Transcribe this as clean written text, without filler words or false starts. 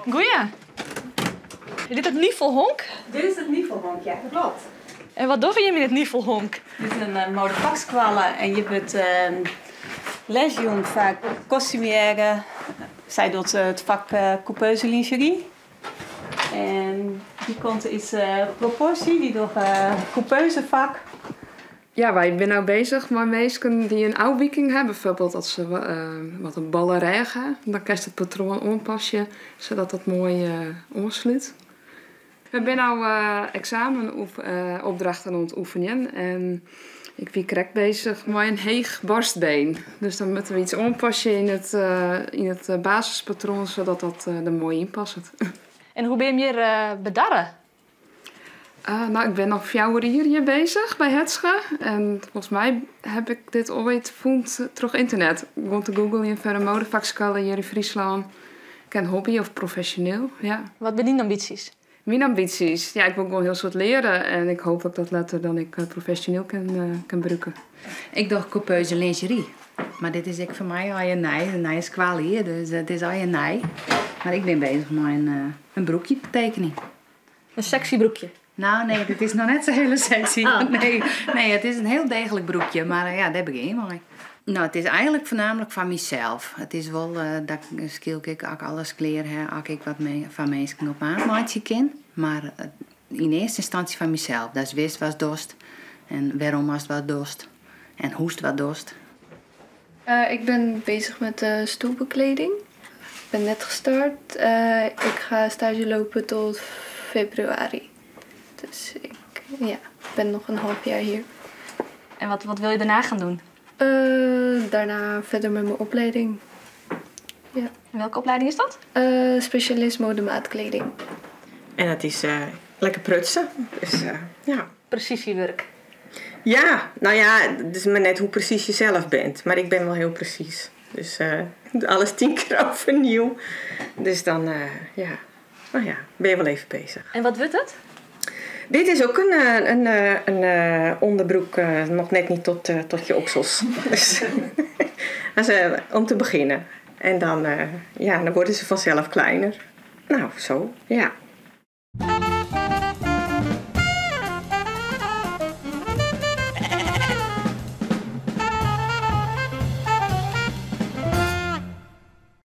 Goeie. Is dit it Nifelhonk? Dit is it Nifelhonk, ja, dat klopt. En wat dogge jimme yn it Nifelhonk? Dit is in eh, modefakskoalle en hjir wurdt uh, lesjûn foar kostumière. Sy docht eh, it fak uh, coupeuse lingerie. En dy kant is proporsje, dy dogge coupeusefak. Ja, wy binne no beuzich mei minsken dy't in ôfwiking ha. Bijvoorbeeld as se wat in bolle rêch ha. Dan kinst it patroan oanpasse sadat dat moai oanslút. We binne no eksamenopdrachten oan it oefenjen en ik wie krekt beuzich mei in heech borstbeen. Dus dan moatte we yts oanpasse yn it basispatroan sadat dat der moai yn passet. En hoe binne jim hjir bedarre? No, ik bin noch 4 jier hjir beuzich by Hetsche. En folgens my ha ik dit oait fûn troch ynternet. Gewoan te googlejen foar in modefakskoalle hjir yn Fryslân. Kin hobby of profesjoneel, ja. Wat binne dyn ambysjes? Myn ambysjes? Ja, ik wol gewoan hiel soad leare en ik hoopje dat letter dan ek profesjoneel kin brûke. Ik doch coupeuse lingerie. Mar dit is ek foar my allegear nij, in nije skoalle hjir, dus it is allegear nij. Mar ik bin beuzich mei in broekje te tekenjen. In sexy broekje? Nou, nee, dit is noch net sa hiele sexy. Nee, nee, it is in hiel deeglik broekje, mar ja, dêr begjin je mei. No, it is eigenlik foarnaamlik foar mysels. It is wol dat ik skielk ek, as ik alles klear ha, as ik wat foar minsken op maat meitsje kin. Mar yn earste ynstânsje foar mysels. Datst witst watst dochst en wêrom ast wat dochst en hoe'tst wat dochst. Ik ben bezig met de stoelbekleding. Ik ben net gestart. Ik ga stage lopen tot februari. Dus ik, ja, ben nog een half jaar hier. En wat wil je daarna gaan doen? Daarna verder met mijn opleiding. Ja. En welke opleiding is dat? Specialist modemaatkleding. En it is lekker prutse. Dus ja. Presysjewurk. Ja, no ja, it is mar net hoe presys je sels bent. Mar ik bin wol hiel presys. Dus alles 10 kear overnieuw. Dus dan, ja, no ja, binne je wol even beuzich. En wat wurdt it? Dit is ek in ûnderbroek, noch net net tot je oksels. Dus, dat is om te begjinnen. En dan, ja, dan wurde se fansels kleiner. No, sa, ja.